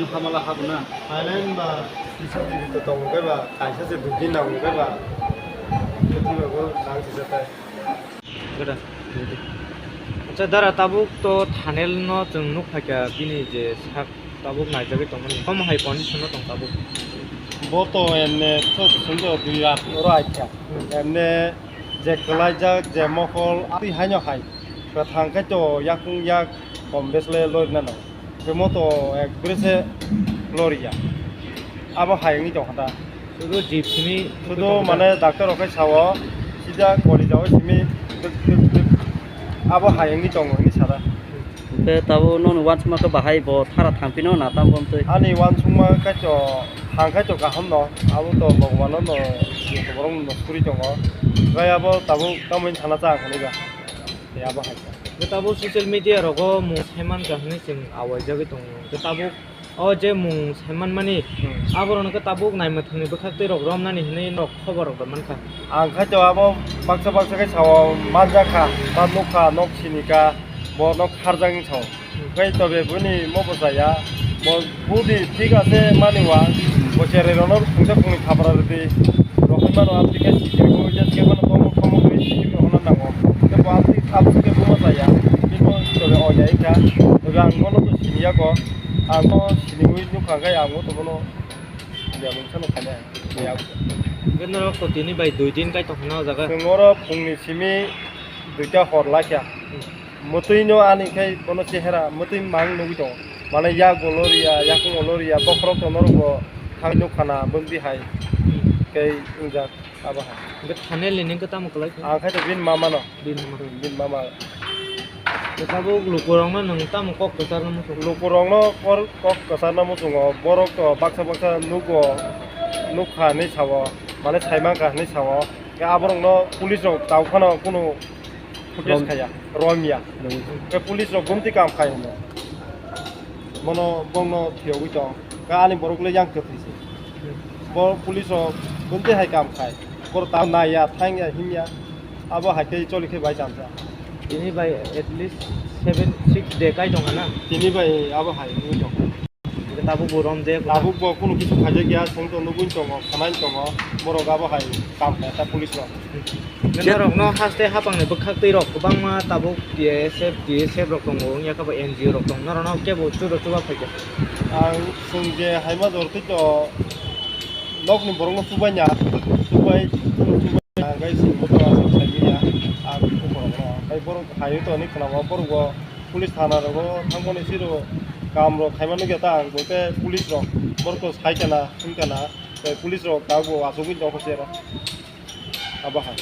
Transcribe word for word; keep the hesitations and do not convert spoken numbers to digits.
Hamala habuna. Silent ba, C C T V to tong khe ba, kaisa se dui din nang khe ba. Khe ba bo nang se tai. Gada. Acha dara, tabuk to thanel no chwng nuk phaikha bini je sak tabuk naijagwi tongmani. Omo hai condition no tong tabuk. Bo to enne to sungdo dui rat oro aikha. Enne je kwlaijak je mokol twi haino hai. Kwthang khe to yakung yak kom bes le loi nano. Temo to ekbare se loriya. Abo hai wngwi tongkha da. Sudu jip simi sudu mane doctor rok khe sao, sida koli jao simi. Abo hai wngwi tongo hinwi sada. Hwnkhe tabuk nokni uansukma khe bahai bo thara thangphino na tam bomtwi? Ani uansukma khe to thang khe to kaham no, abo to Bhagwan no no borok no suri tongo. Bai abo tabuk tamoni sana cha ang hinwi ba. Tei abo hai kha. Bo tabuk social media rogo mung saiman kha hinwi chwng awaijagwi tongo. Hwnkhe tabuk o je mung saiman mani, hmm, aborok no khe tabuk naimwthangni bwkhaktwi rok romnani hinwi norok khobor rok bai mankha. Ang khaito abo baksa baksa khe sao manjakha, ba nukha, nok sinika, bo nok kharjak wng sao. Hmm. Khe tobe bini mo bo chaya, bo budi thik ase mani wa, bo cherai rokno phungsa phungni khapra rwdi, rokhe mano amtwi khe sikirbo, ya sikirbo no tomo tomo khe sikirbo hono nango. Khe bo amtwi amtwi khe bo chaya, bini mo tobe oya wngkha, tobe ang bono to siniya ko. Ang bo siniwi nukha khe ang bo tobono ya mungsa nukha ne. Ya. Hwnkhe norok to tini bai dui din kai tongkha na o jaga? Chwng oro phungni simi duita hor laikha. Hmm. Mwtwi no ani khai bono chehera mwtwi mang nugwi tongo. Mane yak bo loriya, yakung bo loriya, bokhorok to norok bo thang nukha na bwngdi hai. Hmm. Khe wngjak. Abo hai. Hwnkhe thanel ni neng khe tamo kwlai kha? Ang khai to bini mama no. Bini mama. Bini mama. Tabuk lukurokno nwng tamo kok kwcharno muchung? Lukurokno kor-, kok kwcharno muchungo. Borok to baksa baksa nugo, nukha hinwi sao, mane saimankha hinwi sao. Khe aborokno police rok tau phano kunu footage khaya, romya. Romya. Khe police rok gumti kam khai hwnwi. Bono, bongno phiyogwi tong. Khe ani borok le yang kwthwi se. Bo police rok bumtwi hai kam khai. Boro ta naiya, thangya, himya. Abo hai khe choli khe bai chamsa. Tini bai at least seven, six day kai tong na? Tini bai abo hai wngwi tong. Tabuk bo rom je. Tabuk bo kunu kisu khaijak ya, chwng to nugwi tongo, khwnai tongo. Borok abo hai kam khai ta police rok. Norokno haste hapangni bwkhaktwi rok kwbangma tabuk T S F, D S F rok tongo, wngya khe bo N G O rok tongo, norokno kebo chudo chuba phaikha. Ang chwng je haima jor twi to nokni borokno chubaina, chubai, chubai, ang gai chwng bo to aswk sai manya, ang borokno, tei borok hai to ni khwnamo, borok bo police thana rogo thangmani siro kam rok khaima nukya ta, ang bo khe police rok borok to sai kana, thung kana, tei police rok tabuk bo achugwi tongkha se aro. Abo hai.